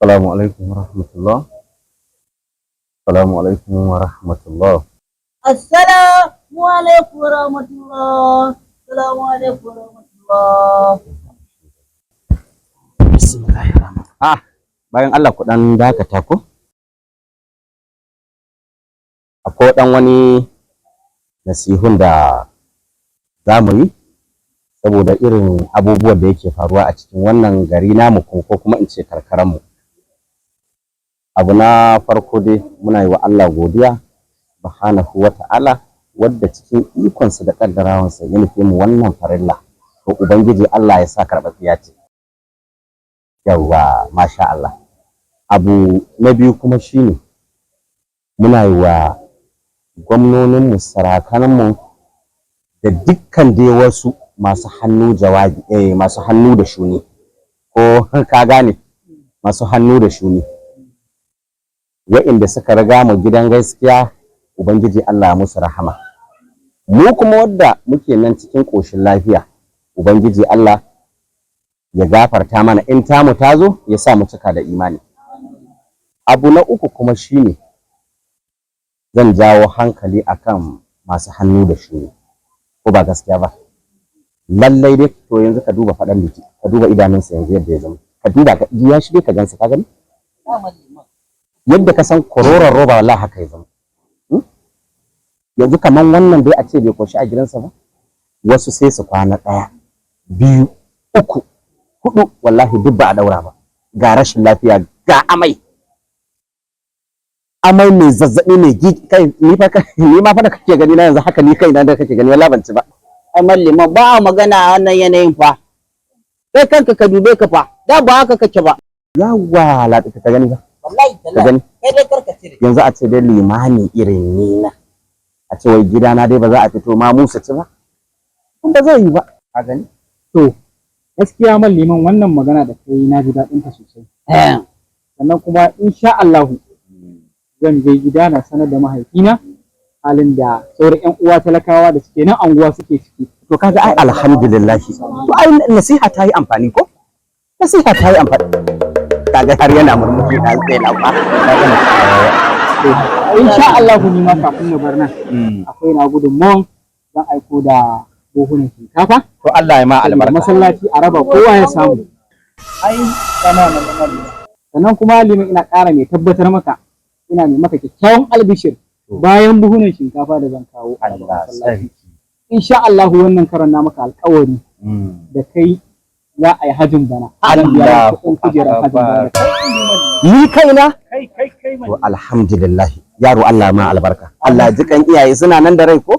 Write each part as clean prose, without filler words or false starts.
Assalamu alaikum wa rahmatullah. Assalamu alaikum wa rahmatullah. Assalamu alaikum wa rahmatullah. Assalamu alaikum wa rahmatullah. Bismillahirrahmanirrahim. Ah, bayan Allah, ku dan dakata ko? Akwai dan wani nasihun da za mu yi saboda irin abubuwan da yake faruwa a cikin wannan gari namu, ko kuma in ce karkaranmu. Abu na farko dai, muna yi wa Allah godiya subhanahu wa ta'ala, wadda cikin ikonsa da ƙaddarawansa ya nufe mu wannan farilla. To, Ubangiji Allah ya sa karɓaɓɓiya ce. Yawwa, masha Allah. Abu na biyu kuma shine muna yi wa gwamnoninmu, sarakanmu da dukkan dai wasu masu hannu jawabi, masu hannu da shuni, ko ka gane, masu hannu da shuni, wa'inda suka riga mu gidan gaskiya, Ubangiji Allah ya musu rahama. Mu kuma wadda muke nan cikin ƙoshin lafiya, Ubangiji Allah ya gafarta mana, in tamu ta zo ya sa mu cika da imani. Abu na uku kuma shine zan jawo hankali akan masu hannu da shuni, ko ba gaskiya ba? Lallai dai, to yanzu ka duba faɗan biki, ka duba idanunsa yanzu yadda ya zama, ka duba, ka juya shi dai ka gansa, ka gani yadda ka san kororon roba, wallahi haka ya zama. Yanzu kaman wannan dai a ce bai koshi a gidansa ba. Wasu sai su kwana ɗaya, biyu, uku, hudu, wallahi duk ba a daura ba. Ga rashin lafiya, ga amai, amai mai zazzabi mai gi kai. Ni fa, ni ma fa da kake gani na yanzu haka, ni kaina da kake gani, wallahi ban ci ba. Ai Liman, ba a magana a wannan yanayin fa. Kai kanka ka dube ka fa, da ba haka kake ba. Yawwa, latsi ka gani ba? Wallahi. Ka gani. Kai dai karka cire. Yanzu a ce dai limami irin ni na, a ce wai gidana dai ba za a fito ma musa ci ba, kun ba zai yi ba, ka gani. To, gaskiya man liman, wannan magana da kai na ji daɗin ta sosai. Sannan kuma insha Allahu zan je gida na sanar da mahaifina halin da sauran 'yan uwa talakawa da suke nan anguwa suke ciki. To kaga ai alhamdulillah. To ai nasiha ta yi amfani, ko nasiha ta yi amfani? Kaga har yana murmushi na tsaye na ba. To, insha Allahu ni ma kafin na bar nan akwai na gudunmawan zan aiko da buhunan shinkafa. To, Allah ya ma albarka. Masallaci a raba, kowa ya samu. Ai sama na liman. Sannan kuma liman, ina ƙara mai tabbatar maka, ina mai maka kyakkyawan albishir, bayan buhunan shinkafa da zan kawo a raba Allah masallaci, sarki. Insha Allahu wannan karon na maka alƙawari da kai za a yi hajin bana. Zan biya Allahu kuɗin kujerar hajin bana. Ni kaina? Kai, kai, kai. To alhamdulillah, yaro, Allah ma albarka. Allah ji kan iyaye, suna nan da rai ko?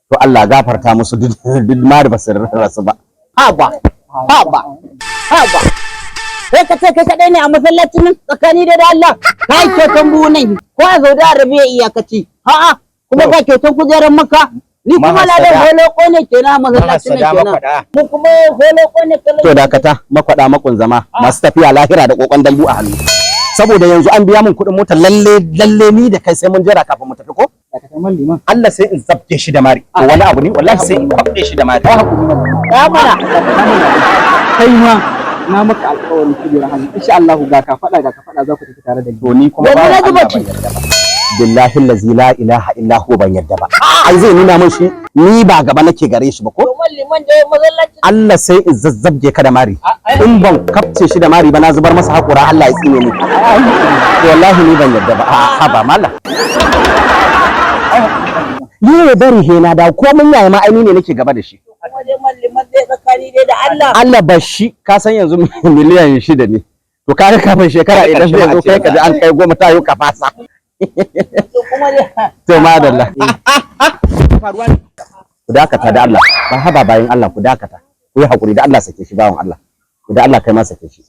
To Allah gafarta musu, duk duk ma da basu rasu ba. Haba, haba, haba. Kai ka ce kai kaɗai ne a masallacin nan? Tsakani da Allah, ka yi kyautan buhunan ko a Saudi Arabia iyakaci. A'a, kuma ka kyautan kujerar Makka. Ni kuma na da holoko ne kenan a masallacin nan kenan. Mu kuma holoko ne kenan. To dakata, makwaɗa makon zama masu tafiya lahira da kokon dambu a hannu. Saboda yanzu an biya min kuɗin mota, lalle lalle ni da kai sai mun jira kafin mu tafi, ko? Dakatar man liman. Allah sai in zabke shi da mari. To wani abu ne, wallahi sai in kwabde shi da mari. Ai hakuri man. Ya mana. Kai ma na maka alƙawarin kujerar hajji, insha Allahu ga ka faɗa za ku tafi tare da ni. To ni kuma Yanzu bawan na zuba Allah ci. ban yarda ba. Billahi allazi la ilaha illa huwa, ban yarda ba. Ai zai nuna min shi, ni ba gaba nake gare shi ba, ko? To liman da masallacin. Allah sai in zazzabge ka da mari. In ban kafce shi da mari ba, na zubar masa hakura, Allah ya tsine ni. To wallahi ni ban yarda ba. A ba mallam. Ni ne bari he na dawo, ko mun yaya ma, ai ni ne nake gaba da shi. Kuma dai man liman dai, tsakani dai da Allah. Allah ba shi, ka san yanzu miliyan 6 ne. To kaga kafin shekara idan zai zo, kai ka ji an kai 10, ta yi ka fasa. To kuma dai. To madalla. Ku dakata da Allah. Ba haba, bayan Allah, ku dakata. Ku yi hakuri da Allah, sake shi bawan Allah. Ku da Allah, kai ma sake shi.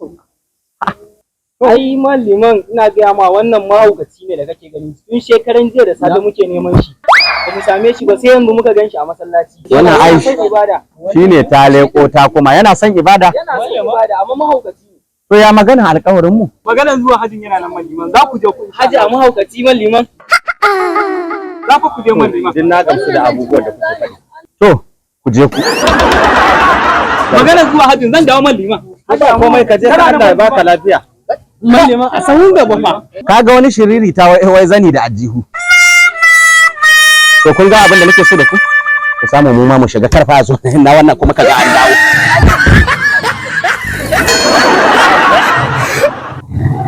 Ai man liman, ina gaya ma, wannan mahaukaci ne da kake gani. Tun shekaran jiya da safe muke neman shi, ba mu same shi ba, sai yanzu muka gan shi a masallaci. Wannan Yana ai son ibada. Shine ta leko ta kuma yana son ibada. Yana son ibada, amma mahaukaci ne. To ya magana alƙawarin mu? Maganar zuwa hajin yana nan man liman, za ku je ku. Haji a mahaukaci man liman. Za ku je man liman. Din na gamsu da abubuwan da kuke faɗi. To ku je ku. Maganar zuwa hajin zan dawo man liman. Ba komai, ka je ka, Allah ya baka lafiya. Man liman a sahun gaba fa. Kaga wani shiriri ta wai wai zani da ajihu. To kun ga abin da nake so da ku? Ku samu mu ma mu shiga karfa so na wannan kuma kaga an dawo.